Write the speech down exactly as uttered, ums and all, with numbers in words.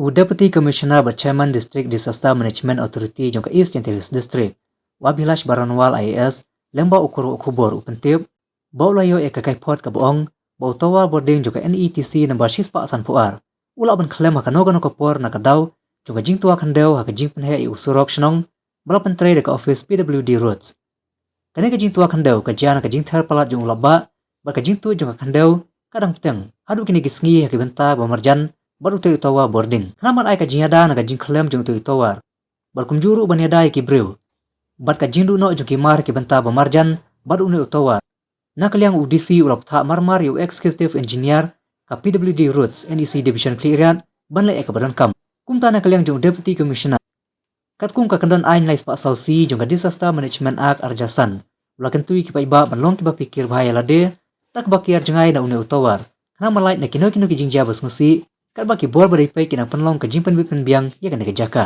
U Deputy Commissioner bad Chairman District Disaster Management Authority jong ka East Jaintia Hills District, u Abhilash Baranwal I A S, lyngba u kyrwoh khubor u pyntip ba u la ïoh ïa ka kaiphod kaba ong ba u tower bording jong ka N E T C number shispah sanphew ar u lah ban khlem ha kano kano ka por na ka daw jong ka jingtwa khyndew ha ka jingpynheh ïa u surok shnong ba la pyntrei da ka office P W D Roads. Kane ka jingtwa khyndew ka jia na ka jingther palat jong u lapbah bad ka jingtuid jong ka khyndew ka dang bteng haduh kine ki sngi ha ki bynta ba marjan bad utei u tower bording. Khnang ban ai ka jingïada na ka jingkhlem jong utei u tower bad kumjuh ruh ban ïada ïa ki briew bad ka jingduh noh jong ki mar ha ki bynta ba marjan bad une u tower, na ka liang u D C u la bthah marmar ïa u Executive Engineer ka P W D Roads N E C Division Khliehriat ban leh ïa kaba donkam. Kumta na ka liang jong u Deputy Commissioner, katkum ka kyndon aiñ lai spah saw C jong ka Disaster Management Act ar hajar san, u la kyntu ïa ki paidbah ban long kiba phikir bha ïa lade da kaba kiar jngai na une u tower khnang ban lait na kino kino ki jingjia ba sngewsih, katba ki bor ba dei peit ki nang pynlong ka jingpynbit pynbiang ïa kane ka jaka.